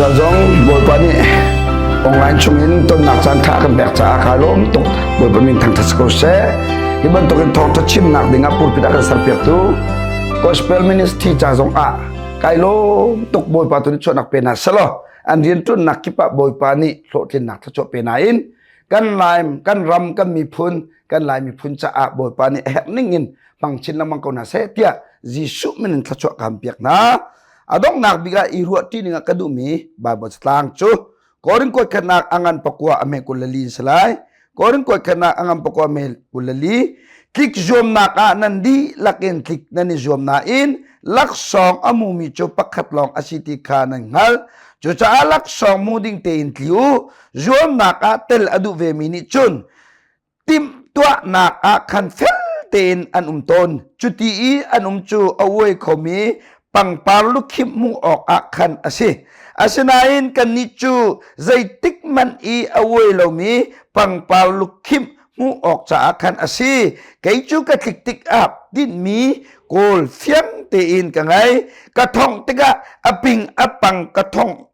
Tuzan zong Bawipa nih online chungin tonnak caan ṭha kan pek caah kaa lawm tuk. Bawipa min thangṭhat si ko seh. Hi bantukin thawngṭha chimnak dingah pulpit a kan serpiaktu Gospel Ministry ca zong ah kai lawm tuk Bawipa tu nih chuahnak pe hna selaw an rianṭuannak kip ah Bawipa nih hlawhtlinnak thluachuah pe hna in kan Laim, kan ram, kan miphun, kan Lai miphun caah Bawipa nih a herh ning in hmang chin lengmang ko hna seh tiah Jesuh min in thluachuah ka piak hna. A donghnak bik ah i ruah ṭi ning ah ka duhmi Baibal catlang cu Korin kuat khatnak a ngan pakua a hme 24 in si lai. Korin kuat khatnak a ngan pakua a hme 24 tlik zuamnak ah nan dihlak in tlik nan i zuam nain laksawng a hmumi cu pakhat lawng a si ti kha nan hngalh. Cucaah laksawng hmu ding tein tli u. Zuamnak ah tel a duh vemi nih cun timhtuahnak ah khan fel tein an um tawn. Cuti i an um cu a uai khomi pangpar lukhimh hmuh awkah khan a si. Asinain kannih cu zeitik hmanh i a uai lomi pangpar lukhimh hmuh awk caah khan a si. Kei cu ka tlik tikah tinhmi kawl fiang tein ka ngei. Ka thongh tikah a ping a pang ka thongh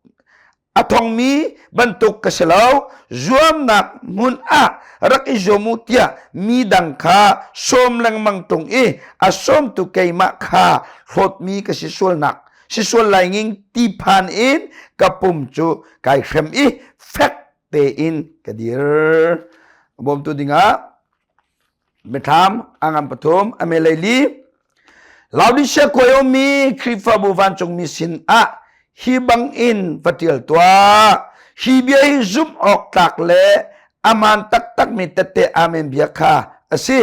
a thongmi bantuk ka si lo zuamnak hmun ah rak i zuam u tiah mi dang kha sawm lengmang tung i a sawmtu keimah kha hlawtmi ka si sualnak si sual lai nging ti phan in ka pum cu kai hrem i fek tein ka dir bawmtu dingah Biathlam a ngan pathum a melei li Laodicea khuai ummi Khrihfabu vancungmi sin ah hi bangin va ṭial tuah. Hi bia hi zumh awk tlak le aman taktakmi tette amen bia kha a si.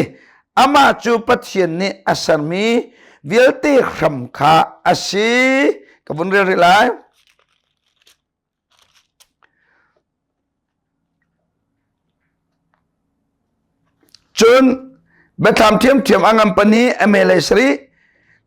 Amah cu Pathian nih a sermi vialte hram kha a si. Ka vun rel rih lai. Cun biathlam ṭhiamṭhiam a ngan pahnih a melei sarih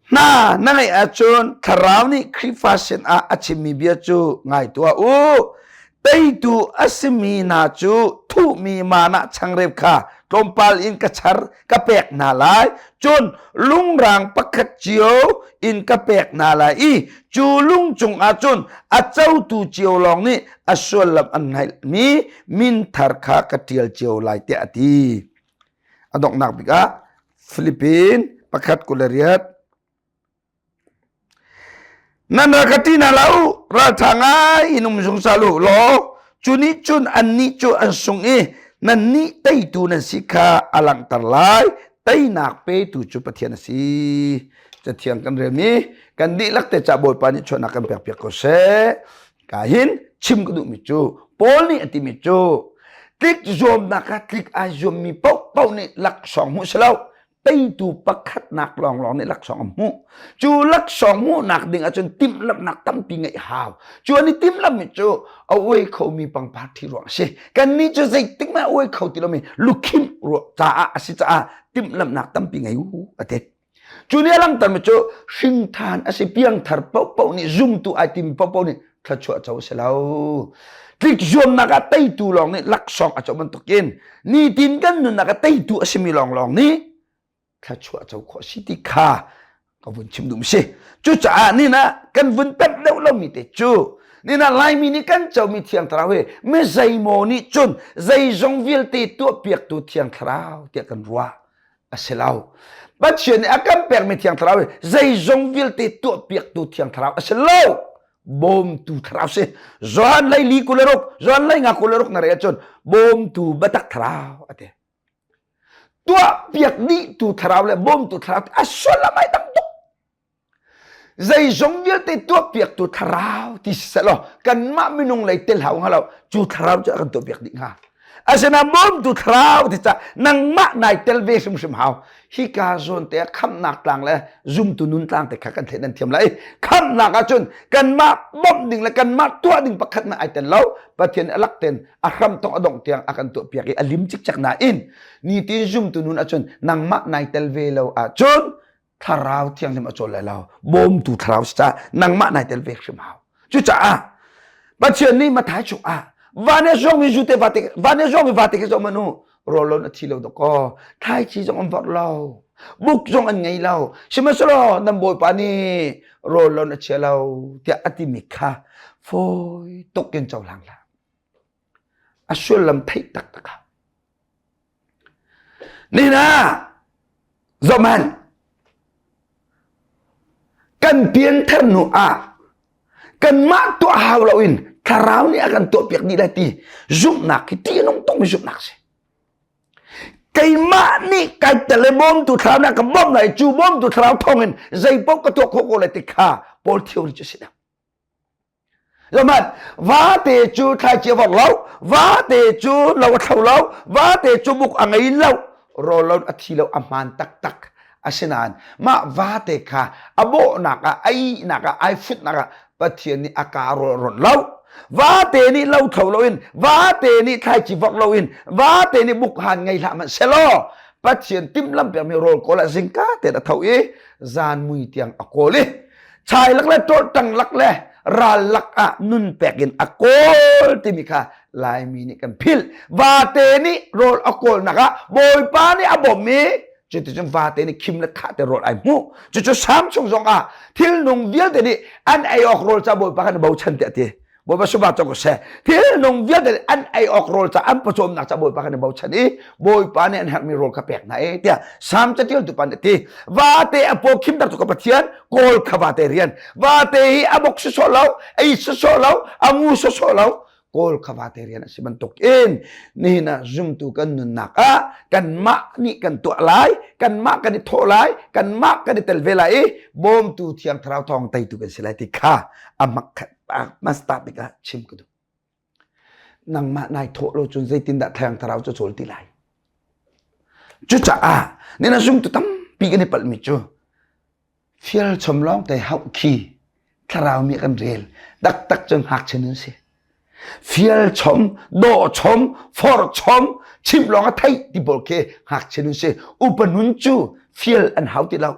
hna na ngeih ahcun thlarau nih Khrihfa sinah a chimmi bia cu ngai tuah u. Teitu a simi hna cu thuhmi manah changreu kha tlawmpal in ka char ka pek hna lai. Cun lungrang pakhat cio in ka pek hna lai i cu lung cungah cun a cotu cio lawng nih a suallam an hngalhmi min thar kha ka ṭial cio lai tiah a ti. A donghnak bik ah Philippine pakhat 28 Nan ral ka ṭih hna lo, ralṭha ngai in um zungzal u law cu nih cun annih cu an sung i nannih teitu nan si kha a langhter lai. Teinak petu cu Pathian a si. Cathiang kan relmi kan dihlak te ca Bawipa nih chuahnak kan pekpiak ko seh. Ka hin chim ka duhmi cu Paul nih a timi cu tlik zuamnak ah tlik ai zuammi paohpaoh nih laksawng hmuh si lo teitu pakhatnak lawnglawng nih laksawng a hmuh. Cu laksawng hmuhnak ding ahcun timhlamhnak tampi ngeih hau. Cu an i timhlamhmi cu a uai khomi pangpar thi ruang a si. Kannih cu zeitik mah a uai kho ti lomi lukhimh ruah caah a si caah timhlamhnak tampi ngei u a ti. Cu nih a langhtermi cu hringthan a si piangthar paohpaoh nih zumtu ai timi paohpaoh nih thluachuah co a si lo. Tlik zuamnak ah teitu lawng nih laksawng a co bantukin nitin kan nunnak ah teitu a simi lawnglawng nih thluachuah co khawh a si ti kha ka vun chim duh si. Cucaah nin ah kan vun pemh deuh lomi te cu nin ah Laimi nih kan comi Thiang Thlarau hi mi zeimaw nih cun zeizong vialte tuahpiaktu Thiang Thlarau tiah kan ruah. A si lo. Pathian nih a kan pekmi Thiang Thlarau hi zeizong vialte tuahpiaktu Thiang Thlarau a si lo. Bawmtu Thlarau si. Johan lei li 26, Johan lei nga 26 na rel ahcun bawmtu biatak Thlarau a ti. Tuahpiak dihtu Thlarau le bawmtu Thlarau a sullam ai dang tuk. Zeizong vialte tuahpiaktu thlarau ti si selaw kanmah minung lei tel hau hnga lo cu thlarau cu a kan tuahpiak dih hnga. Asinain bawmtu thlarau ti cah nangmah nai tel ve hrimhrim hau. Hika zawn te ah khamhnak tlang le zumtu nun tlang te kha kan theih nan thiam lai. Khamhnak ahcun kanmah bawmh ding le kanmah tuah ding pakhat na ai tel lo. Pathian a lak ten a hram tong a dongh tiang a kan tuahpiak i a lim cikcek nain nitin zumtu nun ahcun nangmah nai tel ve lo ahcun thlarau thianghlim a cawl lai lo bawmtu thlarau si caah nangmah nai tel ve hrim hau cucaah Pathian nih Mathai chung ah van e zuangmi zu te vate van e zuangmi vate khi zong manu rawlon a thi lo dakaw thlaici zong an vorh lo buk zong an ngei lo sihmanhsehlaw nan bawipa nih rawlon a chia lo tiah a timi kha. Fawi tuk in cohlang hlah. A sullam theih taktak ah. Nina zohman kan pianthar hnu ah kanmah tuah hau loin thlarau nih a kan tuahpiak dih lai ti zumhnak hi ṭih a nung tukmi zumhnak a si. Keimah nih kai tel i bawmtu thlarau nih a ka bawmh lai cu bawmtu thlarau thawngin zeipaoh ka tuah khawh ko lai ti kha Paul theory cu a si deuh. Zohhmanh, vate cu thlaici a vorh lo, vate cu lo a thlo lo, vate cu buk a ngei lo, rawl lo a thi lo a hmaan taktak. Asinain mah vate kha a bawhnak ah, a ihnak ah, ai futnak ah Pathian nih a kaa rawl ronh lo. Vate nih lo thlo loin, vate nih thlaici vorh loin, vate nih buk han ngei hlah hmanh selaw Pathian timhlamh piakmi rawl kawl ah zingka tein a tho i zan mui tiang a kawl i chai lak le ṭawlṭang lak le ral lak ah nun pek in a kawl timi kha Laimi nih kan philh. Vate nih rawl a kawlnak ah Bawipa nih a bawmh i cuticun vate nih khim le khah te rawl ai hmuh. Cucu Salm chung zong ah thilnung vialte nih an ei awk rawl ca Bawipa kan i bochan tiah a ti. Bawipa subah cang ko seh. Thil nung vialte an ei awk rawl ca an pawcawmnak ca Bawipa kan i bochan i Bawipa nih an herhmi rawl kha pek hna e tiah Salm catial tu pa nih a ti. Vate a paw khimter tu ka Pathian kawl kha vate rian. Vate hi a bok sawsawh lo, ei sawsawh lo, a ngu sawsawh lo, kawl kha vate rian a si bantuk in nihin ah zumtu kan nunnak ah kanmah nih kan tuah lai, kanmah kan i thawh lai, kanmah kan i tel ve lai i bawmtu thiang thlarau thawng teitu kan si lai ti kha a mak masta tikah chim ka duh. Nangmah nai thawh lo cun zeitindah thiang thlarau cu cawl ti lai? Cucaah nina zumtu tampi kan i palhmi cu fial chom lawng te hauh khi thlarau mi kan rel taktak cu ngakchia nun si. Fial chom, dawh chom, forh chom, chimh lawng a theih ti pawl khi ngakchia nun si. Upa nun cu fial an hau ti lo.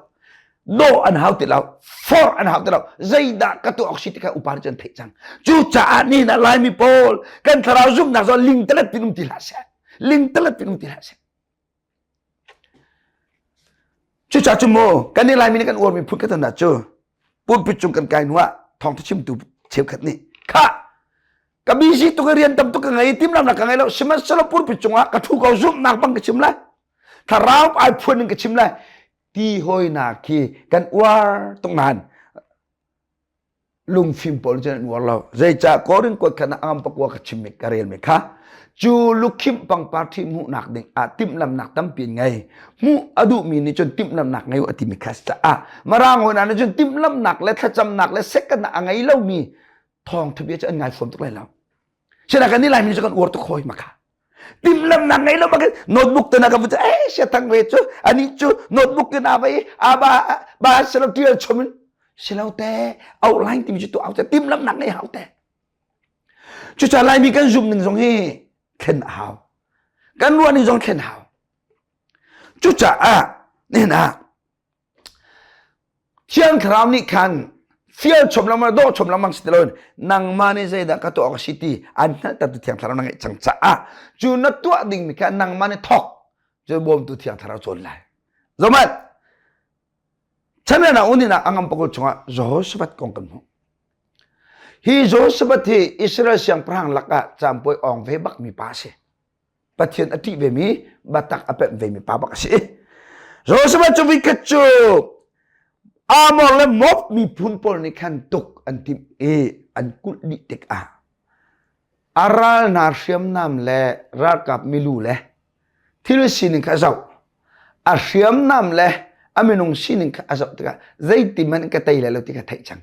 Dawh an hau ti lo forh an hau ti lo zeidah ka tuah awk si ti kha upa nih cun theih cang cucaah nihin ah Laimi pawl kan thlarau zumhnak zong lingtalet pin um ti hlah seh lingtalet pin um ti hlah seh cucaah cu mu kan nih Laimi nih kan uarmi phun ka ton cu pulpit cung kan kai hnu ah thawngtha chimtu cheukhat nih khah ka busy tuk i rian tam tuk ka ngei timhlamnak ka ngei lo sihmanhsehlaw pulpit cungah ka thu ko zumhnak bang ka chim lai thlarau ai phuan in ka chim lai ti hawinak khi kan uar tuk nain lungfim pawl cun an uar lo zeicah Korin kuat khan ah angam pakua ka chimmi ka relmi kha cu lukhimh pangpar thi hmuhnak ding ah timhlamnak tampi ngei hmuh a duhmi nih cun timhlamnak ngei a timi kha caah marang hawi hna nih cun timhlamnak le thlacamnak le sekannak a ngei lomi thawngtha bia cu an ngai fawn tuk lai lo Sina kan ni Laimi cu kan uar tuk hoi maka. Timhlamnak ngei lo bak notebook te na ka vu eh sia thang ve cu ani cu notebook te na vai aba ba selo tial chom in silo te outline timi cu tu au te timhlamnak ngei hau te. Cuca Laimi kan zum ning zong hi thlen a hau. Kan ruah ning zong thlen hau. Cucaah nihin ah Thiang Thlarau nih khan fial chom lengmang dawh chom lengmang si ti loin nangmah nih zeidah ka tuah awk a si ti an hngalhtertu Thiang Thlarau na ngeih cang caah cu na tuah dingmi kha nangmah nih thawk cu bawmtu Thiang Thlarau cawn lai. Zohmanh chanrena unin ah a ngam pakul chungah Jehoshaphat kong kan hmuh. Hi Jehoshaphat hi Israel siangpahrang lakah caampuai awng ve bakmi pa a si. Pathian a ṭih vemi batak a pemh vemi pa bak a si. Joshua cu vikhat cu Amor le Moab miphun pawl nih khan tuk an timh i an kulh dih tikah a ral hna hriamnam le ralkap milu le thil sining kha a zoh. A hriamnam le a minung sining kha a zoh tikah zeitin ka tei lai lo ti kha theih cang.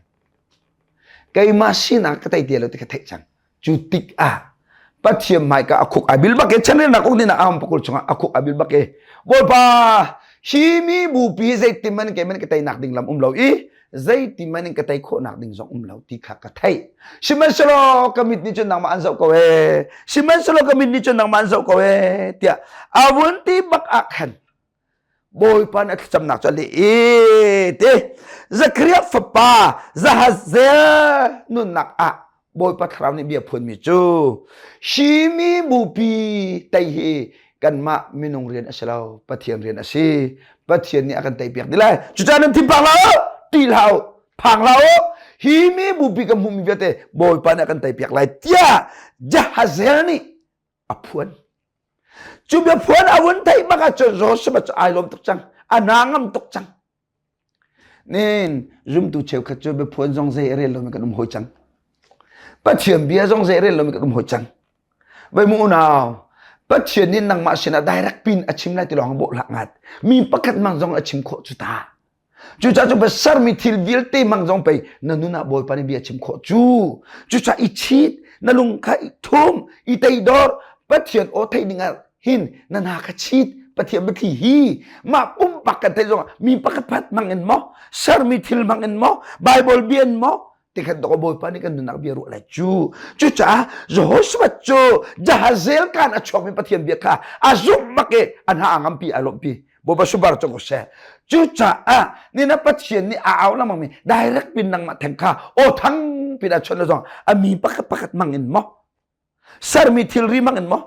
Keimah sinak ka tei ti lo ti kha theih cang. Cu tikah Pathian hmaika a khuk ai bil bak e chanrelnak uk ding ah pakul chungah a khuk ai bil bak e Bawipa hi mi bupi zeitin man ke man ka teinak ding lam um lo i zeitin man in ka tei khawhnak ding zong um lo ti kha ka theih sihmanhsehlaw ka mit nih cun nangmah an zoh ko e sihmanhsehlaw ka mit nih cun nangmah an zoh ko e tiah a vun ti bak ah khan Bawipa nih a thlacamnak cu a leh i ti Zakariah fapa Zahazel nunnak ah Bawipa thlarau nih bia phuanmi cu hi mi bupi tei hi kanmah minung rian a si lo Pathian rian a si Pathian nih a kan teipiak dih lai cucaah nan thinphang hlah u ṭih hlah u phang hlah u. Hi mi bupi ka hmuhmi vialte Bawipa nih a kan teipiak lai tiah Jahazel nih a phuan. Cu biaphuan a vun theih bak ahcun Joshua cu ai lawm tuk cang. A hna ngam tuk cang. Nin zumtu cheukhat cu biaphuan zong zei a rel lomi kan um hoi cang. Pathian bia zong zei a rel lomi kan um hoi cang. Vai mu unau, Pathian nih nangmah sinah direct pin a chim lai ti lawng bawh hlah ngat. Mi pakhat mang zong a chim khawh cu ta. Cucaah cu sermi thil vialte mang zong pei na nun ah Bawipa nih bia chim khawh cu. Cucaah i chit, na lung kha i thum, i teidor, Pathian aw theih ding ah hin na hna kha chit, Pathian biathli hi mah pumpak kan theih zongah mi pakhat phat mang in maw, sermi thil mang in maw, Bible bia in maw, tikhan dok Bawipa nih kan nunnak bia ruah lai cu. Cucaah Jehoshaphat cu Jahazel kan a chuakmi Pathian bia kha a zumh bak i a hna a ngampi a lawmhpi. Bawipa subar cu ko seh. Cucaah nina Pathian nih a au lengmang mi direct pin nangmah theng kha aw thang pin a chawnh le zong a mi pakhat pakhat mang in maw sermi thilri mang in maw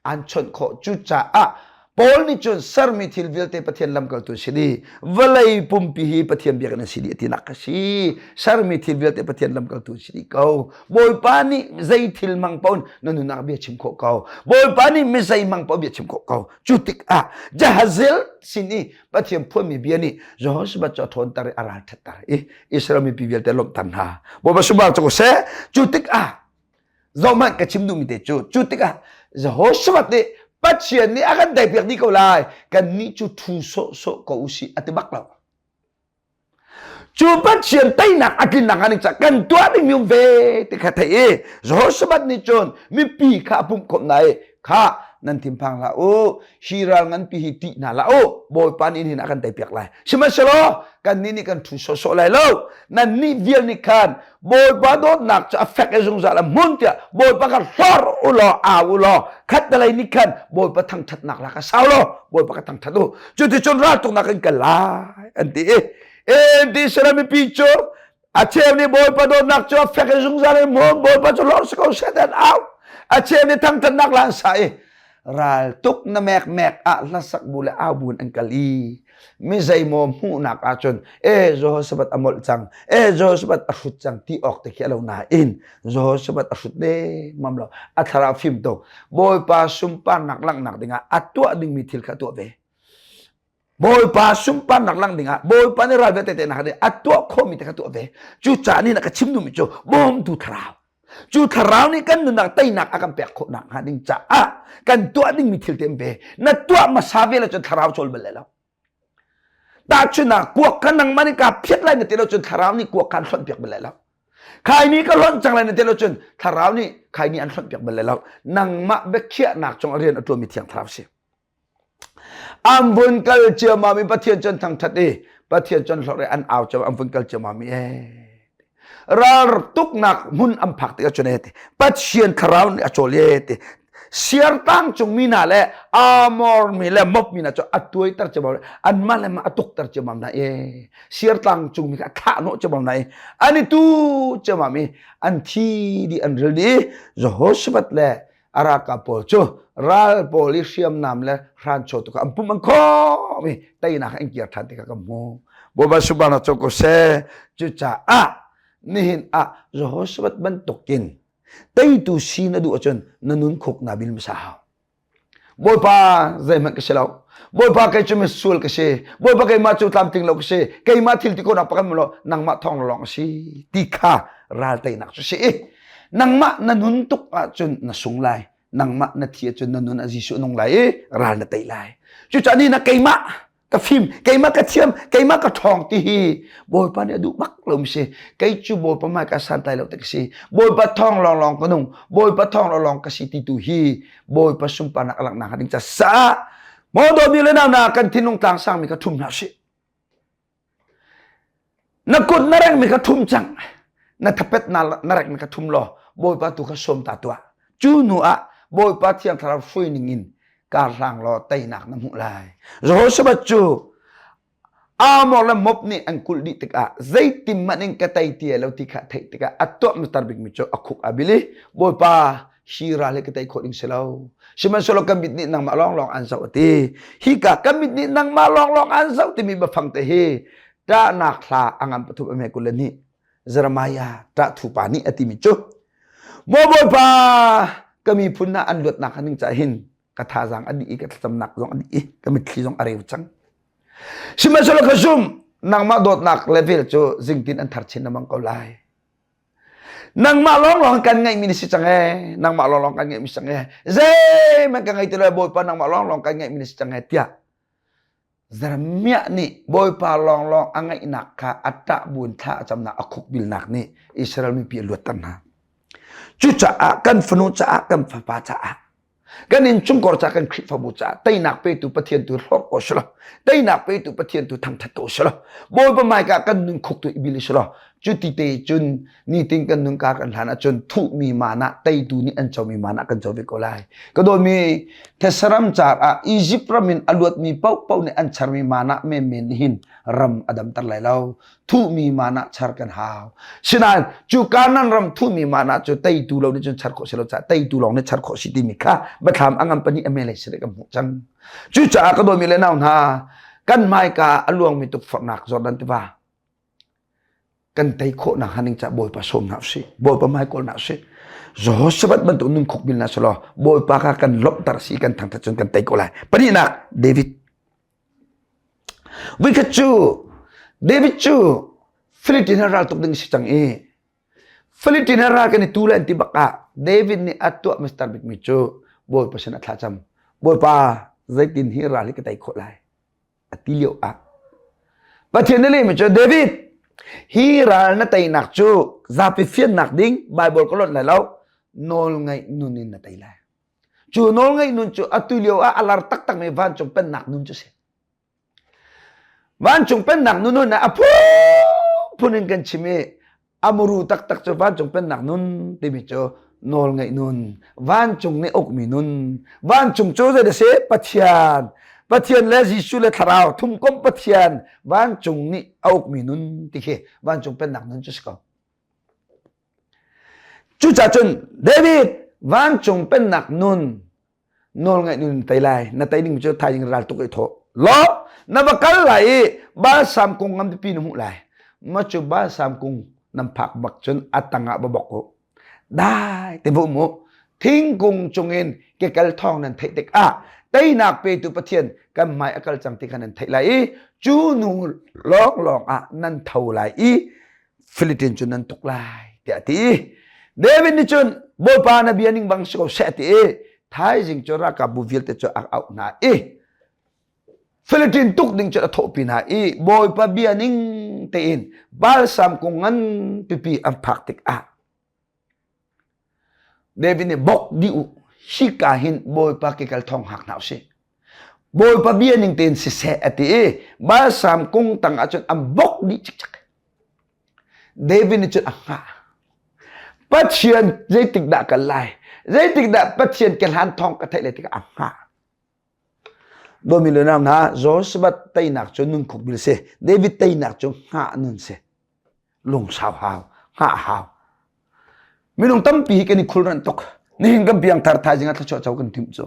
an chawnh khawh. Cucaah Paul nih cun sermi thil vialte Pathian lamkaltu si dih vawlei pumpi hi Pathian biakinn a si dih tinak a si. Sermi thil vialte Pathian lamkaltu si dih ko. Bawipa nih zei thil mang paoh na nunnak bia chim khawh ko. Bawipa nih mi zei mang paoh bia chim khawh ko. Cu tikah Jahaziel sin i Pathian phuanmi bia nih Jehoshaphat cu a ṭhawnter i a ral ṭhatter i Israel mipi vialte lawmhter hna. Bawipa subang cu seh. Cu tikah zohhmanh ka chim duhmi te cu cu tikah Jehoshaphat nih Pathian nih a kan teipiak dih ko lai kannih cu ṭhu sawhsawh ko usih a ti bak lo. Cu Pathian teinak a tlinnak ah ning kan tuah dingmi um ve ti kha theih i Jehoshaphat nih cun mipi kha a pumh khawmh hna i kha nan thinphang hlah u hi ral nganpi hi ṭih hna hlah u Bawipa nih nihin a kan teipiak lai sihmanhsehlaw kannih nih kan ṭhu sawhsawh lai lo nannih vial nih khan Bawipa dawtnak cu a fek i zungzal a hmun tiah Bawipa kha hlor u law au u law khattelei nih khan Bawipa thangṭhatnak la kha sau law Bawipa ka thangṭhat u cuticun raltuknak in kal lai an ti i en Israel mipi cu a cheu nih Bawipa dawtnak cu a fek i zungzal in hmun Bawipa cu hlor si ko seh an au a cheu nih thangṭhatnak la an sa i raltuk na mekmek ah hlasak bu le au bu in an kal i mi zeimaw hmuhnak ahcun e Jehoshaphat a molh cang e Jehoshaphat a hrut cang ti awk te khi a lo nain Jehoshaphat a hrut ne mam lo a thlarau fim tuk Bawipa sunparnak langhnak dingah a tuah dingmi thil kha tuah ve Bawipa sunparnak lang dingah Bawipa nih ral vialte tehna kha a tuah khawhmi te kha tuah ve. Cucaah nih na ka chim duhmi cu bawmtu thlarau. Cu thlarau nih kan nunnak teinak a kan pek khawh nak hnga ding caah kan tuah dingmi thil te ve. Na tuah hmasa ve lo cun thlarau cawl bal lai lo. Tahchunhnak kuak kha nangmah nih kaa phiat lai na ti lo cun thlarau nih kuak kha an hlonh piak bal lai lo. Khaini ka hlonh cang lai na ti lo cun thlarau nih khaini an hlonh piak bal lai lo. Nangmah biakhiahnak cung a rian a ṭuanmi thiang thlarau si. An vun kal ciammam i Pathian cu an thangṭhat i Pathian cu an hlorh i an au ciammam an vun kal ciammam i ee ral tuknak hmun an phak tikah cun ee ti Pathian thlarau nih a cawl ee ti siartang cung mi hna le Amor mi le Moab mi hna cu a tuaiter ciammam anmah le mah a tukter ciammam hna ee siartlang cung mi kha a thlah hnawh ciammam hna i an i tu ciammam i an thi dih an ril dih i Jehoshaphat le a ralkap pawl cu ral pawl i hriamnam le hranchaw tu kha an pum an khawm i teinak an kir ṭhan ti kha kan hmu. Bawipa subang cu ko seh. Cucaah nihin ah Jehoshaphat bantukin teitu si na duh ahcun na nun khuk naa bil hmasa hau. Bawipa zeihmanh ka si lo. Bawipa kei cu misual ka si. Bawipa keimah cu tlamtling lo ka si. Keimah thil ti khawhnak pakhat lo nangmah thawng lawng a si ti kha ral teinak cu si. Nangmah na nun tuk ahcun na sung lai. Nangmah na thi ahcun na nun ah Jesuh nung lai i ral na tei lai. Cucaah ni na keimah ka fim, keimah ka thiam, keimah ka ṭhawng ti hi Bawipa nih a duh bak lo mi si. Kei cu Bawipa hmai ka santlai lo ti ka si. Bawipa thawng lawnglawng ka nung, Bawipa thawng lawnglawng ka si ti tu hi Bawipa sunparnak a langhnak ding ca sa. Maw dawmi le nau na kan thinlung tlang sangmi kha ṭhum hna sih. Na kut na rengmi kha ṭhum cang. Na thapet na rekmi kha ṭhum law Bawipa tu kha sawm ta tuah. Cu hnu ah Bawipa Thiang Thlarau hruai ning in kar hlang law teinak na hmuh lai. Jehoshaphat cu Amor le Moab nih an kulh dih tikah zeitin hmanh in ka tei ti lo ti kha theih tikah a tuah hmasar bikmi cu a khuk a bil i Bawipa hi ral hi ka tei khawh ding si lo. Sihmanhsehlaw ka mit nih nangmah lawnglawng an zoh a ti. Hika ka mit nih nangmah lawnglawng an zoh timi biafang te hi ṭahnak hla a ngan pathum a hme 22. Jeremiah ṭahthu pa nih a timi cu Maw Bawipa ka miphun hna an luatnak ning caah hin ka thazaang a dih i ka thlacamnak zong a dih i ka mitthli zong a reu cang. Sihmanhsehlaw ka zumh nangmah dawtnak le vel cu zingtin an thar chin lengmang ko lai. Nangmah lawnglawng kan ngeihmi na si cang ee. Nangmah lawnglawng kan ngeihmi si cang ee. Zeihmanh ka ngei ti lo Bawipa nangmah lawnglawng kan ngeihmi na si cang ee tiah Jeremiah nih Bawipa lawnglawng a ngaihnak kha a ṭah buin thla a camnak a khukbilnak nih Israel mipi a luatter hna. Cucaah kan fanu caah kan fapa caah kan innchungkhar caah kan Khrihfabu caah teinak petu Pathian tu hlorh ko selaw teinak petu Pathian tu thangthat ko selaw Bawipa hmaika kan nun khuk tu i bil selaw cuti te cun nitin kan nun ka kan hlan ahcun thuhmi mana teitu nih an comi mana kan co ve ko lai ka dawtmi thesaram car ah Egypt ram in a luatmi paohpaoh nih an charmi mana menmen nih hin ram a damter lai lo thuhmi mana char kan hau sinain cu Kanan ram thuhmi mana cu teitu lo nih cun char khawh si lo caah teitu lawng nih char khawh si timi kha biathlam a ngam pahnih a melei si kan hmuh cang cucaah ka dawtmi le nau hna kan hmaika a luangmi tukforhnak Jordan tiva kan tei khawh nakhnga ning cah Bawipa sawm hna usih Bawipa hmai kawl hna usih Jehoshaphat bantuk nun khuk bil na selaw Bawipa kha kan lawmhter si kan thangthat cun kan tei ko lai pahnihnak David Voikhat cu David cu Philistine ral tuk ding si cang i Philistine ral kan i tu le an ti bak ah David nih a tuah mister bikmi cu Bawipa sin a thlacam Bawipa zeitin hi ral hi ka tei khawh lai a ti lio ah Pathian nih lehmi cu David hi ral na teinak cu zapi fiannak ding Bible ka lonh lai lo nawlngaih nun in na tei lai cu nawlngaih nun cu atu lio ah a lar taktakmi vancung pennak nun cu si vancung pennak nun nun ah a phunphun in kan chim i A muru taktak cu vancung pennak nun timi cu nawlngaih nun, vancung nih ukmi nun. Vancung cu zei a si? Pathian. Pathian le Jesuh le Thlarau thumkomh Pathian vancung nih a ukmi nun ti khi vancung pennak nun cu si ko. Cucaah cun David vancung pennak nun nawlngaih nun tei lai na tei ding cu thaizing ral tuk i thawh law na va kal lai i balsam kung ngam pipi na hmuh lai ma cu balsam kung nan phak bak cun a tangah va bok u dai te bu mu thingkung cungin kekal thawng nan theih tikah teinak petu Pathian kan hmai a kal cang ti kha nan theih lai i cu nu lawnglawng ah nan tho lai i Philippine cu nan tuk lai tiah a ti. David nih cun Bawipa na bia ning bang si ko seh ti i thaizing cu ralkapbu vialte cu a auh hna i Philippine tuk ding cu a thawhpi hna i Bawipa bia ning tein balsam kung ngan pipi an phak tikah David nih bok dih u hika hin Bawipa ke kal thawng hak hna usih. Bawipa bia ning tein siseh a ti i balsam kung tang ahcun an bok dih cikcek. David nih cun a hngah. Pathian zeitik dah kal lai? Zeitik dah Pathian ke hlan thawng ka theih lai tikah a hngah. Dawmi le nau hna, Jehoshaphat teinak cu nun khuk bil si. David teinak cu hngah nun si. Lungsau hau, hngah hau. Minung tampi hi kan i khulranh tuk. Nihin kan piangthar thaizing ah thluachuah co kan tim cu.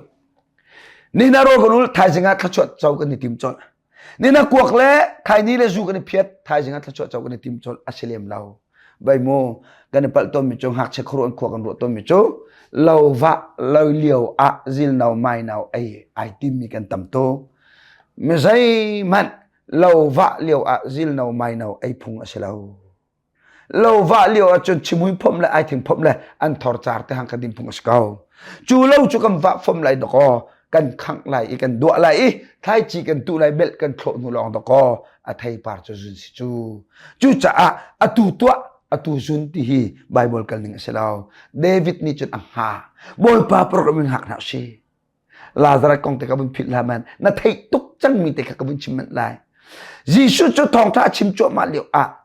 Nihin ah rawl kan ul thaizing ah thluachuah co kan i tim colh. Nihin ah kuak le khaini le zu kan i phiat thaizing ah thluachuah co kan i tim colh a si lem lo. Bai mu kan i palh tawnmi cu ngakchia khuaruah in khua kan ruah tawnmi cu lo vah lo lio ah zilno maino ei ai timmi kan tam tuk. Mi zeihmanh lo vah lio ah zilno maino ei phung a si lo. Lo vah lio ahcun chimui phomh le aithing phomh le an thor car te hang kan din phung a si ko. Cu lo cu kan vah phomh lai dakaw kan khangh lai i kan duah lai i thlaici kan tuh lai belh kan thlawh hnu lawng dakaw a theipar cu zun si cu. Cucaah atu tuah atu zun ti hi Bible kal ning a si lo. David nih cun a hnga. Bawipa program in hngak hna si. Lazarus kong te ka vun philh hlah man na theih tuk cangmi te kha ka vun chim manh lai. Jesuh cu thawngṭha a chim cuahmah lio ah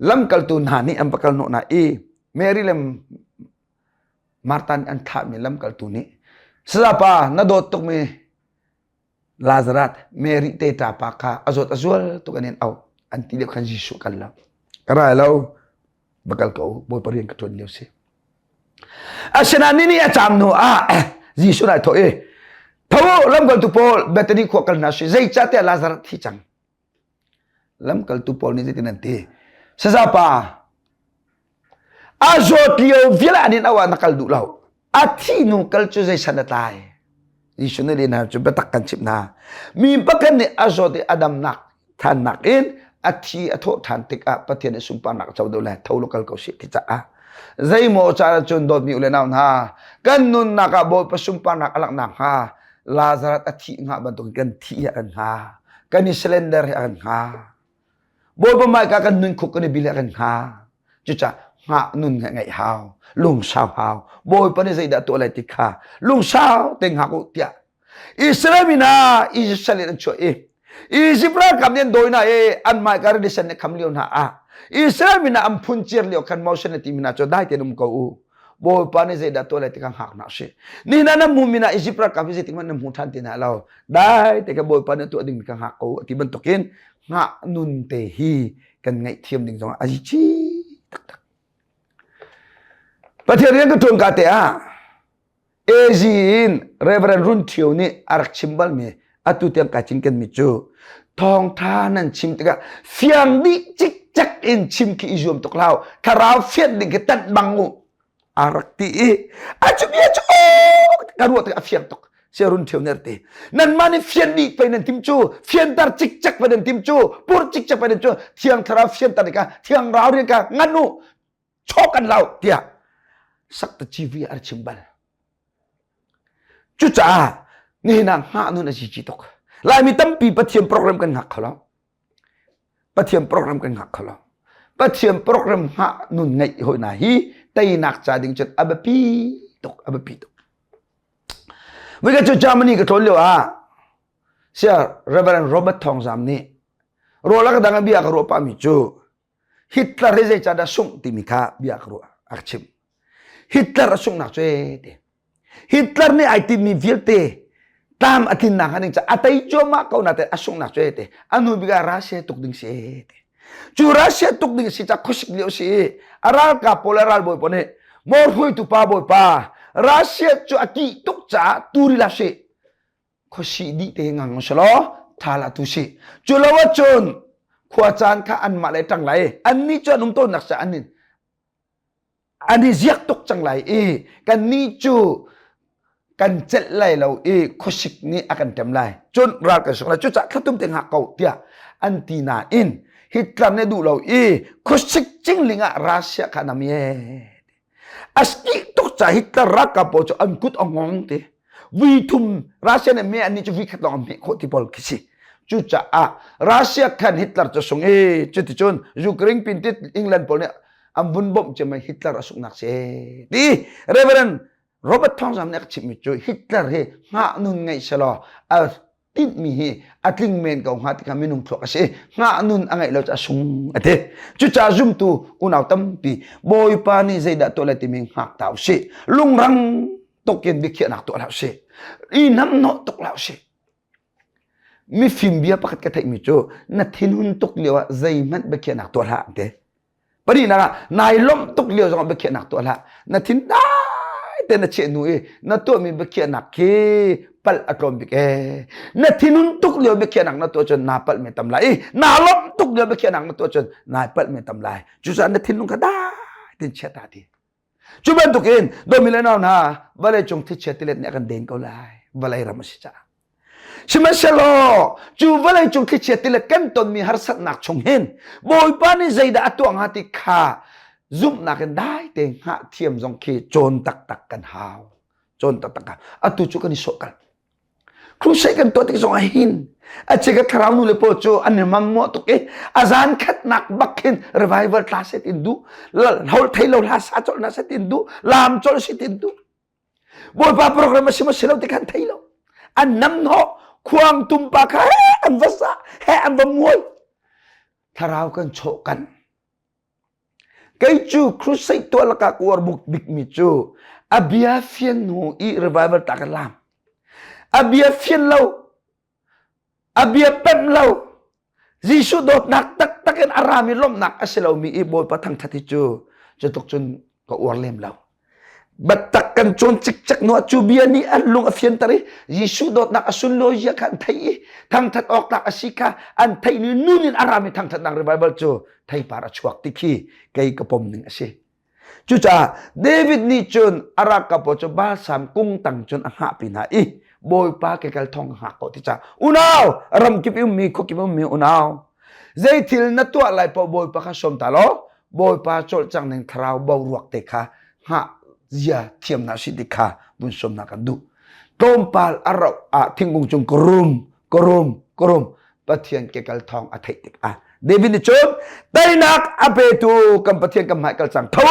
lamkaltu hna nih an va kal hnawh hna i Mary le Martha nih an thlahmi lamkaltu nih Sayapa na dawt tukmi Lazarus Mary te ṭapa kha a zawt a zual tuk an in auh an ti lio khan Jesuh kal lo ka rai lo va kal ko Bawipa rian ka ṭuan lio si asinain ni nih a caam hnu ah Jesuh nai thawh i tho lamkaltu pawl Bethany khua kal hna sih zeicahtiah Lazarus thi cang lamkaltu pawl nih zeitin an ti sazapa. A zawt lio vial an in awa na kal duh lo. A thi nu kal cu zei san a tlai. Jesuh nih lehna cu biatak kan chimh hna. Mi pakhat nih a zawt i a damnak thannak in a thi a thawh than tikah Pathian nih sunparnak a co deuh lai tho lo kal ko sih ti caah zeimaw caan cun dawtmi u le nau hna kan nunnak ah Bawipa sunparnak a langhnak hnga Lazarus a thih hnga bantukin kan thih hi a kan hnga kan i surrender hi a kan hnga Bawipa hmaika kan nun khuk kan i bil kan hnga. Cucah hngah nun ngeih hau, lungsau hau. Bawipa nih zeidah tuah lai ti kha lungsau te hngak u tiah. Israel mi hna Israel in an chuah i Egypt ralkap nih an dawi hna i an hmaika rili sen nih kham lio hna ah Israel mi hna an phun cir lio khan Moses nih ti mi hna cu dai tein um ko u. Bawipa nih zeidah tuah lai ti kha hngak hna sih. Ni hna nan hmu mi hna Egypt ralkap hi zeitik hmanh nan hmu ṭhan ti hna lo. Dai te kha Bawipa nih tuah ding mi kha hngak ko u ti bantukin hngah nun te hi kan ngaihthiam ding zongah a ci taktak. Pathian rian ka ṭuan ka te ah AZ in Reverend Run Thio nih a rak chim balmi atu tiang kai cinken mi cu thawngṭha nan chim tikah fiang dih cikcek in chim khi i zuam tuk hlah thlarau fian ding khi tanh bang u a rak ti i a cu bia cu ka ruah tik a fiang tuk siarun ṭheu ner ti nanmah nih fian dih pei nan tim cu fianter cikcek pei nan tim cu pur cikcek pei nan cu thiang thlarau fianter dika thiang rau rian ka ngan u chawk kan lau tiah sakta civi a chim bal cucaah nihin ah hngah nun a si ci tuk laimi tampi pathian program kan hngak kho lo Pathian program kan hngak kho lo. Pathian program hngah nun ngeih hoi na hi teinak ca ding cun a biapi tuk a biapi tuk. Voi cu Germany ka tlawn lio ah Sir Reverend Robert Thawngzam nih rawl a ka dang a bia ka ruah pahmi cu Hitler hi zeicahdah sungh timi kha bia ka ruah a ka chimh. Hitler a sunghnak cu ee ti. Hitler nih ai tinhmi vialte tlam a tlinnak hnga ding caah a tei cuahmah ko nain a sunghnak cu te a hnu bik ah Russia tuk ding si te. Cu Russia tuk ding si ca khuasik lio si i a ralkap pawl le ralbawi pawl nih maw hruaitu pa bawipa Russia cu a kih tuk caah turi la si khuasih dih te ngang selaw tha la tu si cu lo ahcun khua caan kha anmah le ṭang lai annih cu an um tawnnak ca an in an i ziak tuk cang lai i kannih cu kan celh lai lo i khuasik nih a kan ṭem lai cun ral kan sung lai cucaah thlatum te ngak ko tiah an ti nain Hitler nih duh lo i khuasik cingling ah Russia kha nam ye a ski tuk ca Hitler ralkap pawl cu an kut a ngong ti vui thum Russia nih me an nih cu vui khat lawng an hmeh khawh ti pawl khi si cucaah Russia khan Hitler cu sung i cuticun Ukraine pin tit England pawl nih an vun bawmh cem Hitler a sunghnak si ti Reverend Robert Thawngzam nih a chimmi cu Hitler hi hngah nun ngeih selaw a tinhmi hi a tling men ko hnga ti kha minung thluak a si hngah nun a ngeih lo cu a sung a ti cucaah zumtu unau tampi Bawipa nih zeidah tuah lai timi hngak ta usih lungrang tukin biakhiahnak tuah hlah usih i namhnawh tuk hlah usih mifim bia pakhat ka theihmi cu na thinhun tuk lio ah zeihmanh biakhiahnak tuah hlah an ti Pahnihnak ah nai lawmh tuk lio zongah biakhiahnak tuah hlah. Na thin dai te na cheh hnu i na tuahmi biakhiahnak khi palh a tlawm bik ee. Na thinhun tuk lio biakhiahnak na tuah cun naa palh mi tam lai i naa lawmh tuk lio biakhiahnak na tuah cun naa palh mi tam lai. Cucaah na thinlung kha dai tein chia ta ti. Cu bantukin dawmi le nau hna vawlei cung thichia tilet nih a kan den ko lai. Vawlei ram a si caah. Sihmanhsehlaw cu vawlei cung thlichia tilet kan tonmi harsatnak chung hin Bawipa nih zeidah a tuah hnga ti kha zumhnak in dai te hngah thiam zong khi cawn taktak kan hau. Cawn taktak kan Atu cu kan i sawh kal. Crusade kan tuah tik zong ah hin a chika thlarau nu le pawl cu an i mammuah tuk i a zan khatnak bak hin revival tla set in duh hol thei lo hla sa colh na set in duh lam colh sit in duh Bawipa program a si maw si lo ti khan thei lo. An nam hnawh khuang tumpa kha he an va sa he an va muai. Thlarau kan chawh kan. Kei cu crusade tuah lakah ka uar buk bikmi cu a bia fian hnu i revival ta kan lam. A bia fian lo A bia pemh lo. Jesuh dawtnak taktak in a rami lawmhnak a si lomi i Bawipa thangṭhat hi cu cutluk cun ka uar lem lo. Biatak kan cawn cikcek hnu ah cu bia nih an lung a fianter i Jesuh dawtnak a sunlawi zia kha an theih i thangṭhat awk tlak a si kha an theih ni nun in a rami thangṭhatnak revival cu theipar a chuak ti khi kei ka pom ning a si. Cucaah David nih cun a ralkap pawl cu balsam kung tang cun a hngahpi hna i Bawipa ke kal thong ka hngak ko ti caah unau ramkip i ummi khuakip ummi unau zeithil na tuah lai paoh Bawipa kha sawm ta law Bawipa cawlcang ning thlarau boruak te kha hngah zia thiam hna si ti kha vun sawm hna kan duh. Tlawmpal a rauh ah thingkung cung ka rum ka rum ka rum Pathian kekal thawng a theih tikah David nih cun teinak a petu kan Pathian kan hmai kal cang tho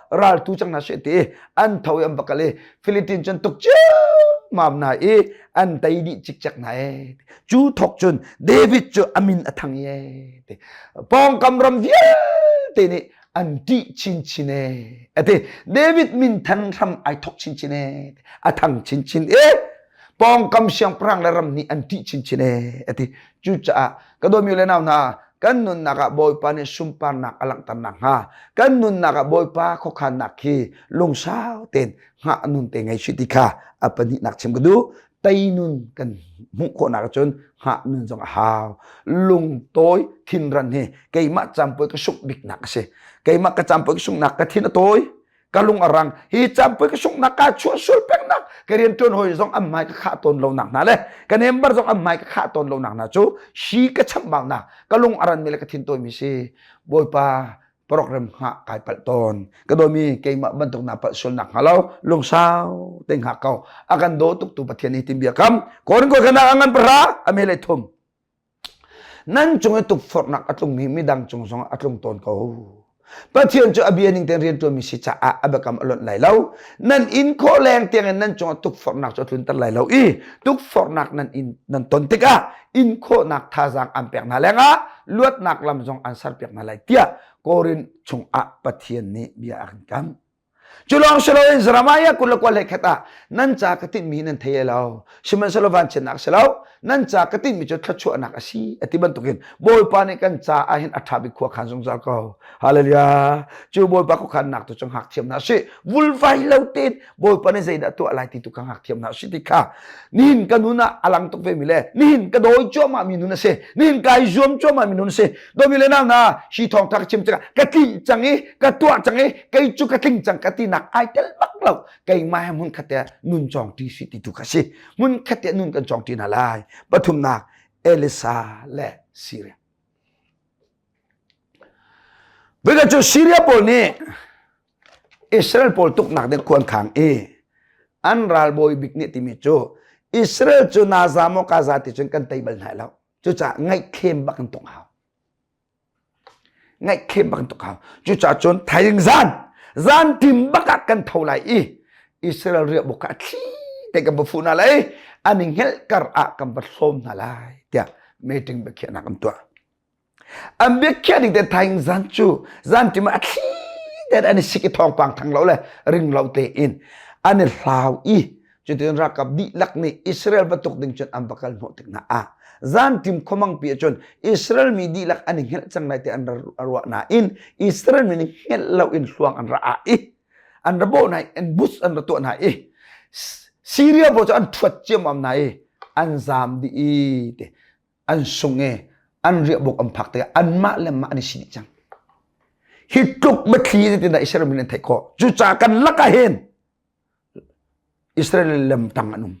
raltu cang hna seh ti an tho i an va kal i Philippines cun tuk ciammam hna i an tei dih cikcek hna e cu thok cun David cu a min a thang i e pawngkam ram vialte nih an ṭih chinchin e ati David min than hram ai thok chinchin e a thang chinchin e pawngkam siangpahrang le ram nih an ṭih chinchin ee a ti. Cucaah ka dawmi le nau hna kan nunnak ah Bawipa nih sunparnak a langhter nakhnga kan nunnak ah Bawipa khuakhannak hi lungsau tein hngah nun te ngei si ti kha a pahnihnak chim ka duh. Tei nun kan hmuh khawhnak ahcun hngah nun zong a hau. Lungtawi thinran hi keimah campui ka sungh biknak a si. Keimah ka campui ka sunghnak ka thin a tawi. Ka lung a rang. Hi campui ka sunghnak ka chuah sual pengnak ka rian ṭuan hawi zong an hmai ka khah tawn lo nak hna le ka member zong an hmai ka khah tawn lo nak hna cu hi ka chamhbaunak ka lung a ranmi le ka thin tawimi si. Bawipa program hngah kai palh tawn. Ka dawmi keimah bantuk na palh sual nak hnga lo lungsau te hngak ko. A kan daw tuk tu Pathian hi tin bia kam. Korin ko kana angan para ame le thum. Nan cung i tukforhnak a tlungmi midang cung zongah a tlung tawn ko. Pathian cu a bia ning tein rianṭuanmi si caah a biakam a lonh lai lo. Nan inn khawh leng tiangin nan cungah tukforhnak cu a tlunter lai lo i tukforhnak nan in nan ton tikah inn khawhnak thazaang an pek hna lengah luatnak lam zong an serpiak hna lai tiah Korin chungah Pathian nih bia a kan kam. Cu lawng si loin Jeremiah 21 hlei khat ah nan ca ka tinhmi nan thei lo. Sihmanhsehlaw vanchiatnak si lo, nan ca ka tinhmi cu thluachuahnak a si a ti bantukin Bawipa nih kan ca ah hin a ṭha bik khua khan zungzal ko. Hallelujah. Cu Bawipa khuakhannak tu cu hngak thiam hna sih. Vulvai lo tein Bawipa nih zeidah tuah lai ti tu kha hngak thiam hna sih ti kha nihin ka nun ah a lang tuk ve mi le nihin ka dawi cuahmah mi nun a si. Nihin kai zuam cuahmah mi nun a si. Dawmi le nau na hi thawngtha ka chim tikah ka tlinh cang i ka tuah cang i kei cu ka tling cang ka tinak ai tel bak lo. Keimah he hmun khat te nun cawng ṭi si ti tu kha si. Hmun khat te nun kan cawng ṭi hna lai. Pathumnak Elisa le Syria. Voikhat cu Syria pawl nih Israel pawl tuknak ding khuan khang i an ralbawi bik nih timi cu Israel cu Naza maw Gaza ti cun kan tei bal hna lo. Cucaah ngaihthlem bak in tuk hau. Ngaihthlem bak in tuk hau. Cucaah cun thaizing zan zan tim bak ah kan tho lai i Israel riahbuk kha a thli te kan va fuh hna lai an i hngelh kar ah kan va hlawm hna lai tiah meeting biakhiahnak an tuah. An biakhiah ding te thaizing zan cu zan tim ah a thli te an i sik i thawngpang thang lo le ring lo tein an i hlau i Cutin ralkap dihlak nih Israel va tuk ding cun an va kal hnawh tik hna ah zantim khuamangpi ah cun Israel mi dihlak an i hngelh cang lai ti an ruah nain Israel mi nih hngelh lo in hluang an ra ah i an ra bawh hna i an bus an ra tuah hna i Syria pawl cu an ṭhuat ciammam hna i an zaam dih i ti an sung i an riahbuk an phak tikah anmah le mah an i si dih cang. Hi tluk biathli zeitindah Israel mi nih an theih khawh? Cucaah kan lakah hin Israel lemtang an um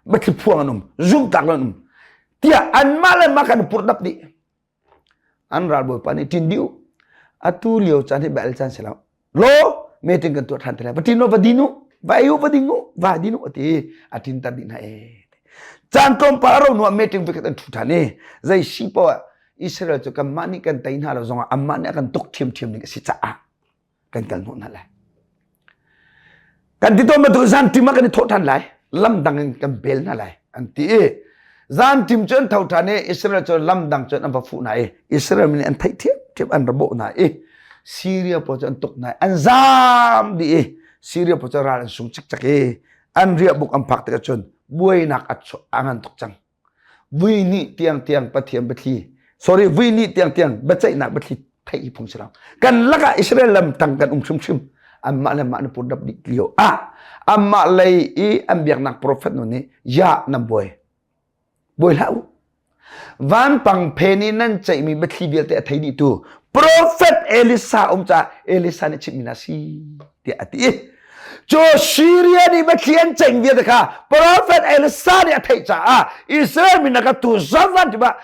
biathli phuang an um zumhtlak an um tiah anmah le mah kan purhdap dih an ralbawipa nih ṭin dih u atu lio caan hi bel caan si lo law meeting kan tuah ṭhan te lai va ṭin u va din u va ei u va ding u va din u a ti a ṭin tar dih hna e caan tlawmpal a ro hnu ah meeting vikhat an ṭhu ṭhan i zei si poah Israel cu kanmah nih kan tei hna lo zongah anmah nih a kan tuk ṭhiamṭhiam ding a si caah kan kal hnawh hna lai. Kan ti tawn bantuk zan tim ah kan i thawh ṭhan lai. Lam dang in kan bel hna lai an ti i zan tim cu an tho ṭhan i Israel cu lam dang cun an va fuh hna i Israel mi nih an theih ṭhiamṭhiam an ra bawh hna i Syria pawl cu an tuk hna i an zaam dih i Syria pawl cu ral an sung cikcek i an riahbuk an phak tikah cun buainak a ngan tuk cang. Vui nih tiangtiang Pathian biathli sorry vui nih tiangtiang biaceihnak biathli theih hi phung si lo. Kan lakah Israel lam tang kan um hrimhrim. Anmah le mah na purdap dih lio ah anmah lei i an biaknak prophet nu nih ya nan buai. Buai hlah u. Vanpang phen i nan ceihmi biathli vialte a thei dihtu. Prophet Elisa um ca Elisa nih chimmi na si tiah a ti. Cu Syria nih biathli an ceih vialte kha Prophet Elisa nih a theih caah Israel mi na tu zavan tiba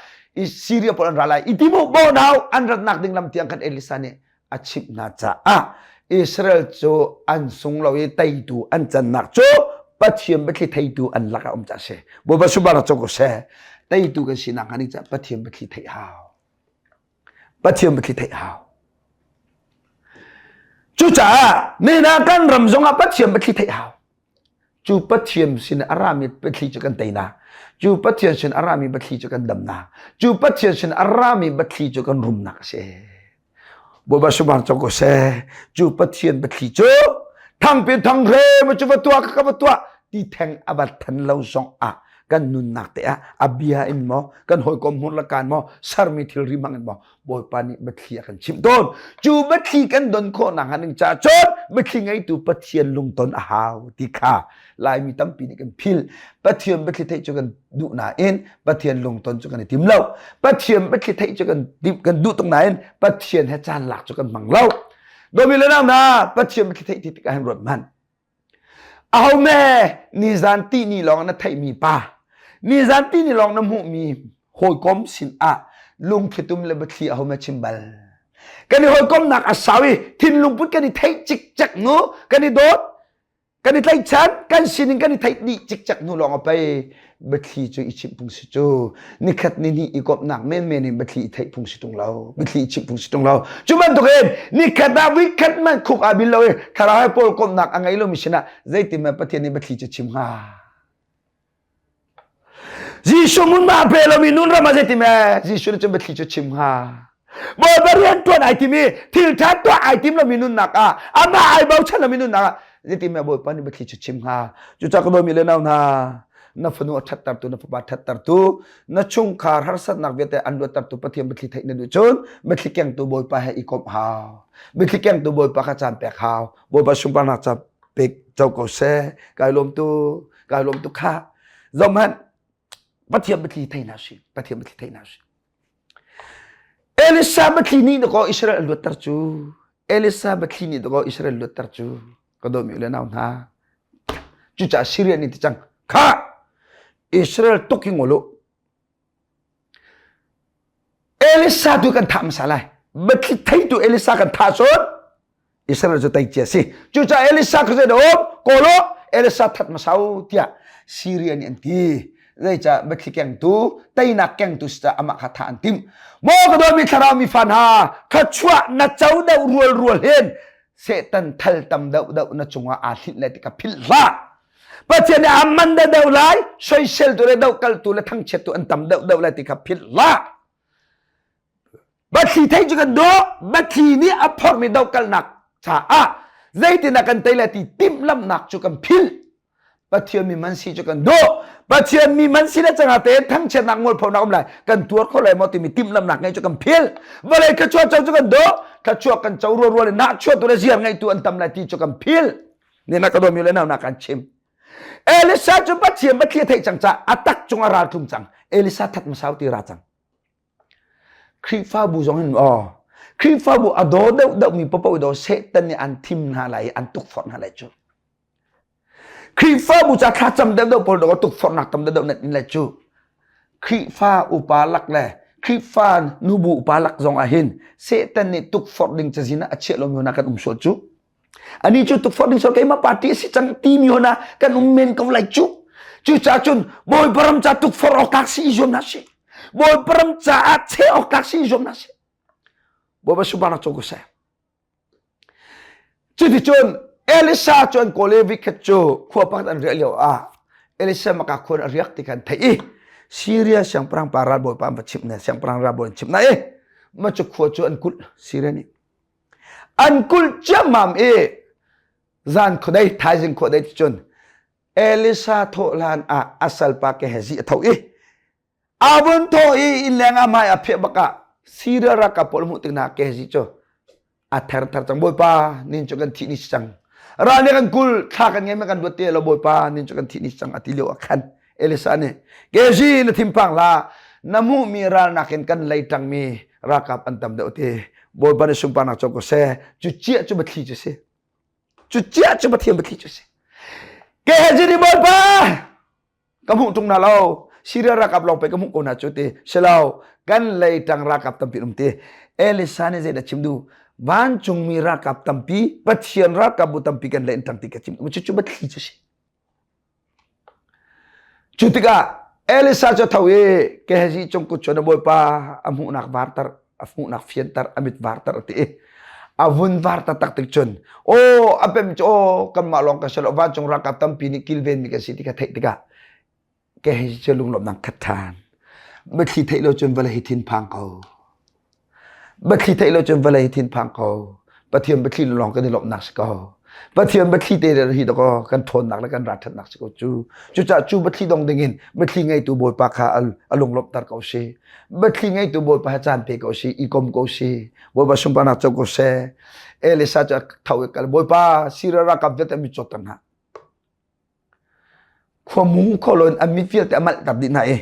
Syria pawl an ra lai. I timu bo nau an ratnak ding lam tiang khan Elisa nih a chimh hna caah Israel cu an sung lo i teitu an cannak cu Pathian biathli theitu an lakah um ca si. Bawipa subara cong ko seh. Teitu kan sinak hnga ding caah Pathian biathli theih hau. Pathian biathli theih hau. Cucaah nina kan ram zongah Pathian biathli theih hau. Cu Pathian sin a rami biathli cu kan teinak. Cu Pathian sin a rami biathli cu kan damnak. Cu Pathian sin a rami biathli cu kan rumnak a si. Bawipa subang cong ko seh. Cu Pathian biathli cu thangpi thang hre ma cu va tuah ka va tuah ti theng a va than lo zong ah kan nunnak te ah a bia in maw kan hawikom hmur lakan maw sermi thilri hmang in maw Bawipa nih biathli a kan chimh tawn. Cu biathli kan don khawh nak hnga ding ca cun biathli ngeitu Pathian lungton a hau ti kha Laimi tampi nih kan philh. Pathian biathli theih cu kan duh nain Pathian lungton cu kan i tim lo. Pathian biathli theih cu kan kan duh tuk nain Pathian he caan lak cu kan hmang lo. Domi le nau na Pathian biathli theih ti tikah hin ruat hmanh. Aho me nizan ti ni lawng na theihmi pa nizan ti ni lawng na hmuhmi hawikom sin ah lungthlitum le biathli aho me chim bal. Kan i hawikomnak a sau i thinlung put kan i theih cikcek nu kan i dawt kan i tlaihchan kan sining kan i theih dih cikcek hnu lawng a pei biathli cu i chimh phung si cu nikhat ni hnih i komhnak menmen in biathli i theih phung si tung lo biathli i chimh phung si tung lo cu bantukin nikhat ah vikhat man khuk aa bil lo i thlarau he pawl komhnak a ngei lomi sinah zeitin man Pathian nih biathli cu chim hnga Jesuh mun ma pe lomi nun ram ah zeitin Jesuh nih cun biathli cu chim hnga Bawipa rian ṭuan ai tim i thil ṭha tuah ai tim lomi nunnak ah amah ai bochan lomi nunnak ah zeitin Bawipa nih biathli cu chim hnga cucaah ka dawmi le nau hna na fanu a ṭhattertu na fapa ṭhattertu na chungkhar harsatnak vialte an luattertu Pathian biathli theih na duh cun biathli kengtu Bawipa he i komh hau biathli kengtu Bawipa kha caan pek hau Bawipa sunparnak ca pek co ko seh kai lawm tu kai lawm tu kha zohhmanh Pathian biathli thei hna si Pathian biathli thei hna si Elisa biathli nih dakaw Israel a luatter cu Elisa biathli nih dakaw Israel luatter cu ka dawmi le nau hna cucaah Syria nih ti cang kha Israel tuk hi ngol u Elisa tu kan thah hmasa lai biathli theitu Elisa kan thah cun Israel cu tei cia si cucaah Elisa kha zei dah um kawl u Elisa that hmasa u tiah Syria nih an ti zeicah biathli kengtu teinak kengtu si caah amah kha thah an timh maw ka dawmi thlarau mi fa hna thluachuah na co deuh rual rual hin Satan thal tam deuh deuh na cungah aa hlinh lai ti ka philh hlah Pathian nih a man deuh deuh lai soiseltu le dohkaltu le thangchiattu an tam deuh deuh lai ti kha philh hlah Bathli thei cu kan dawh bathli nih a phormi dohkalnak caah zeitindah kan tei lai ti timhlamhnak cu kan philh. Pathian mi man si cu kan dawh. Pathian mi man si le cangah te thangchiatnak mualphonak um lai kan tuar kho lai maw timi timhlamhnak ngei cu kan philh. Vawlei thluachuah co cu kan dawh. Thluachuah kan co rualrual in nahchuahtu le ziar ngeitu an tam lai ti cu kan philh. Nih na ka dawmi le nau na kan chim. Elisa cu Pathian bathli a theih cang caah a tak cungah ral tlung cang. Elisa that masau ti ra cang. Khrihfabu zong hin aw Khrihfabu a daw deuhdeuhmi paoh daw Satan nih an thim hna lai i an tukforh hna lai cu. Khrihfabu ca thlacam deuhdeuh pawl daw tukforhnak tam deuhdeuh nan in lai cu. Khrihfa upa lak le Khrihfa nubu upa lak zong ah hin Satan nih tukforh ding cazin ah a chiah lomi hna kan um sual cu. Ani cu tukforh ding sual keimah party a si cang timi hna kan um men ko lai cu. Cucaah cun Bawipa ram ca tukforh awk tlak si i zuam hna sih. Bawipa ram caah cheh awk tlak si i zuam hna sih. Bawipa sunparnak co ko seh. Cuticun Elisa cu an kawl i vikhat cu khua pakhat an riah lio ah Elisa maka khua a riak ti khan theih i Syria siangpahrang pa ralbawipa an va chimh na siangpahrang ralbawi an chimh na i mah cu khua cu an kulh Syria nih An kulh ciammam i zan khuadei thaizing khuadei ti cun Elisa thawh hlan ah a salpa Gehazi a tho i a vun thawh i innleng ah hmai a phiah bak ah Siria ralkap pawl hmuh tik hna Gehazi cu a therther cang Bawipa nin cu kan thih ni si cang ral nih kan kul thla kan ngei ma kan luat te lo Bawipa nin cu kan thih ni si cang a ti lio ah khan Elisa nih Gehazi na thinphang hlah na hmuhmi ral nakin kan lei ṭangmi ralkap an tam deuh ti. Bawipa nih sunparnak co ko seh. Cu ciah cu biathli cu si. Cu ciah cu Pathian biathli cu si. Gehazi nih Bawipa ka hmuh tung na lo. Syria ralkap lawng pei ka hmuh ko hna cu ti. Si lo, kan lei tang ralkap tampi um ti. Elisa nih zeidah chim duh? Vancungmi ralkap tampi, Pathian ralkap bu tampi kan lei in tang ti ka chim. Cucu biathli cu si. Cu tikah Elisa cu a tho i Gehazi cung kut cun a bawipa a hmuhnak varter, a hmuhnak fianter, a mit varter a ti i a vun var taktak tik cun aw a pem cu aw kanmah lawng kan si lo vancung ralkap tampi nih kilvenmi kan si ti kha theih tikah Gehazi cu lunglawmhnak khat ṭhan. Biathli theih lo cun vawlei hi thinphang ko. Biathli theih lo cun vawlei hi thinphang ko. Pathian biathli lawng kan i lawmhnak si ko. Pathian biathli te hi dakaw kan ṭhawnnak le kan ralṭhatnak si ko cu. Cucaah cu biathli dong dingin biathli ngeitu Bawipa kha a lunglawmhter ko si. Biathli ngeitu Bawipa he caan pe ko si, i kom ko si. Bawipa sunparnak co ko seh. Elisa cu a tho i kal Bawipa Siria ralkap vialte mi cawtter hna. Khuamu khualon an mit vialte a malhter dih hna i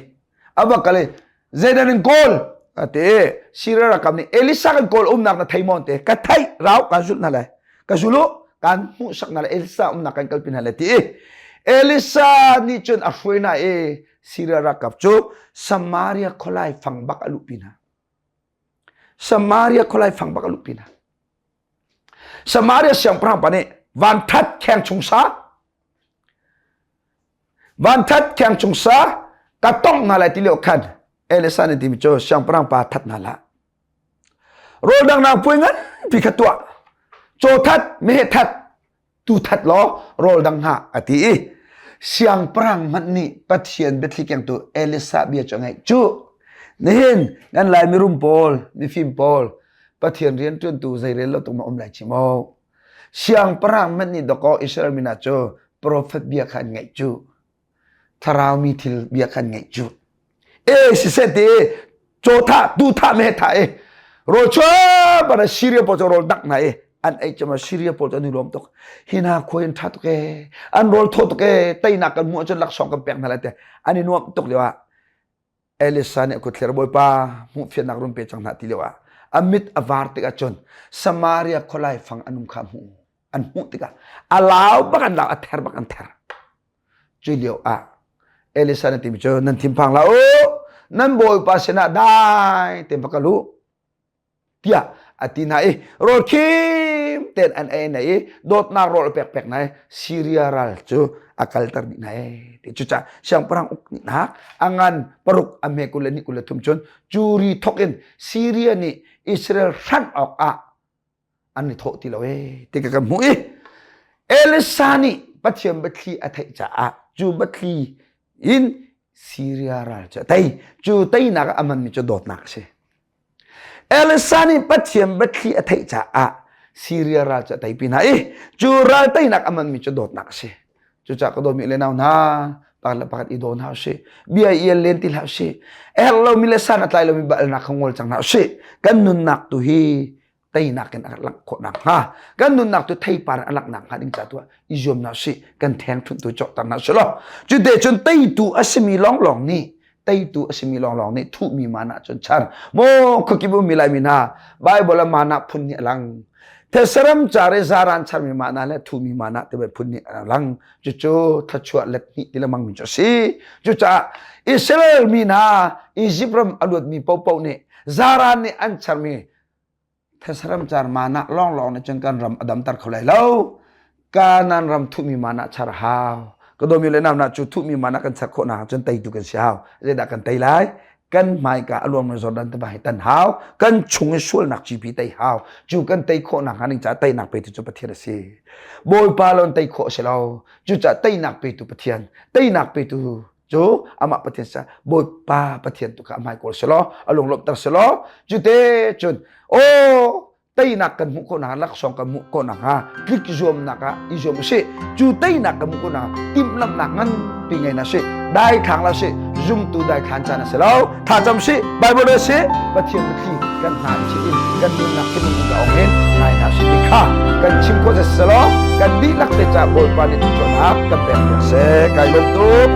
a va kal i zeidah nan kawl a ti i Siria ralkap nih Elisa kan kawl umnak na thei maw an ti ka theih rau kan zulh hna lai ka zul u kan hmuhsak hna lai Elisa umnak kan kalpi hna lai ti i Elisa nih cun a hruai hna i Siria ralkap cu Samaria khualai fang bak a luhpi hna Samaria khualai fang bak a luhpi hna Samaria siangpahrang pa nih vanthat kheng chung sa vanthat kheng chung sa ka tong hna lai ti lio khan Elisa nih timi cu siangpahrang pa that hna hlah rawl dangnak puai nganpi kha tuah caw that meheh that tu that law rawl dang hna a ti i siangpahrang hmanh nih Pathian biathli kengtu Elisa bia cu a ngaih cu nihin kan lai mirum pawl mifim pawl Pathian rianṭuantu zeirel lo tuk ma um lai chi maw siangpahrang hmanh nih dawkaw Israel mi hna cu profet bia kha an ngaih cu thlarau mi thil bia khan ngeih cu e siseh te caw thah tu thah me thah e rawl chuah bara Syria pawl cu rawl dak na e an ei cuma Syria pawl cu an i lawm tuk hi hna khuai an tha tuk e an rawl thaw tuk e teinak kan hmuh ahcun laksawng kan pek hna lai te an i nuam tuk lio ah Elisa nih a kut thlir Bawipa hmuhfiannak run pe cang hna ti lio ah a mit a var tikah cun Samaria khualai fang an um kha hmuh an hmuh tikah a lau bak an lau a ther bak an ther cu lio ah Elisa nih timi cu nan thinphang hlah u nan Bawipa sinah dai tein va kal u tiah a ti hna i rawl khim tein an ei hna i dawtnak rawl a pek pek hna i Syria ral cu a kalter dih hna i ti cucaah siangpahrang uk hna a ngan paruk a hme 20 le ni 23 cun curi thok in Syria nih Israel hranh awk ah an i thawh ti lo ee ti ka kan hmuh i Elisa nih Pathian biathli a theih caah cu biathli in Syria ral cu a tei cu teinak ah a hmanmi cu dawtnak a si Elisa nih Pathian biathli a theih caah Syria ral cu a teipi hna i cu ral teinak a hmanmi cu dawtnak a si. Cucaah ka dawtmi le nau hna, pakhat le pakhat i daw hna usih. Bia i el len ti hlah usih. A herh lomi le san a tlai lomi balnak kha ngol cang hna usih. Kan nunnak tu hi teinak in a langh khawh nakhnga kan nunnak tu theipar a langh nakhnga ding ca tu ah i zuam hna usih. Kan thengthunh tu cawhter hna usih law. Cu te cun teitu a simi lawnglawng nih teitu a simi lawnglawng nih thuhmi mana cun char maw khuakip ummi laimi hna Bible ah mana phun nih a lang Thesaram care zaran charmi mana le thuhmi mana ti phun nih a lang cucu thluachuah let hnih ti lemang mi cu a si cucaah Israel mi hna Egypt ram a luatmi paohpaoh nih zaran nih an charmi Thesaram car mana lawnglawng nih cun kan ram a damter kho lai lo. Kanan ram thuhmi mana char hau. Ka dawmi le nau na cu thuhmi mana kan char khawh nak cun teitu kan si hau. Zeidah kan tei lai? Kan hmaika a luangmi Jordan tiva hi tan hau. Kan chung i sualnak cipi tei hau. Cu kan tei khawh nak hnga ding caah teinak petu cu Pathian a si. Bawipa lon tei khawh a si lo. Cucaah teinak petu Pathian, teinak petu cu amah Pathian sa Bawipa Pathian tu kha a hmai kawl selaw a lunglawmhter selaw cute cun aw teinak kan hmuh khawh nakhnga laksawng kan hmuh khawh nakhnga tlik zuamnak ah i zuam usih cu teinak kan hmuh khawh nakhnga timhlamhnak nganpi ngei na si dai thlang la si zumtu dai thlan caan a si lo thlacam si Bible a si Pathian biathli kan hna i chit in kan nunnak thinlung in ka ong in ngai hna si ti kha kan chim khawh selaw kan dihlak te ca Bawipa nih tuchuahnak kan pek piak seh kai lawm tuk.